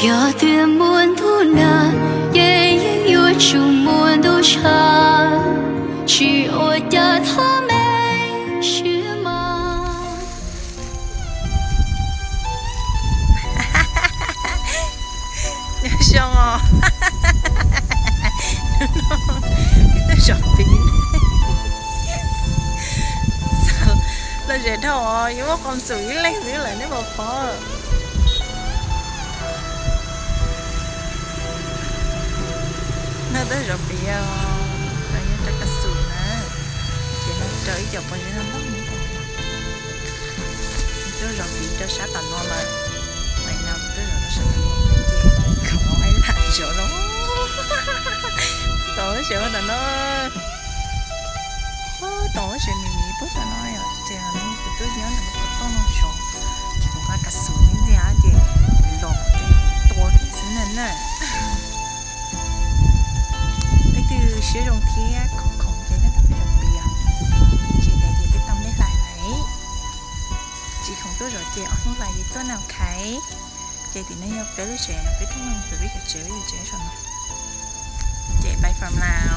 Yog tias muaj ntuj nag, ces yeej yuav tsum muaj ntuj tshav, tsis ua cas thov me siab mas. Nyob zoo os. Tuaj zov piv. Lom zem dhau os, yuav muab qos ntxum ib leeg xwb lawm nej puas pom. No tuaj zov piv os, no yog rau kas xus na, ces no rau ib co pov zeb no ntau ntau. Tuaj zov piv rau sab tom no lawm, mas no tuaj zov rau sab tom no ces khoom no lam zov no. Tom lub tsev ua tom no, tom lub tsev me me puag tom no yom, ces kuv tuaj nyob ntawm lub qhov rooj no zov, ces kuv nqa kas xus ntxiv ntxiv ces los tua kiag xwb na na. Leej twg siab zoo thiab khoom khoom ces nej tau peb zov piv, tsis tas ces peb tau nplej hlais lawm. Tsis khoom tuaj zov ces ob hnub hlais ces tuaj na khaiv. Ces tim no yog peb lub tsev no, peb tuaj pem peb cov tsev, peb cov tsev saum no. Ces bye for now.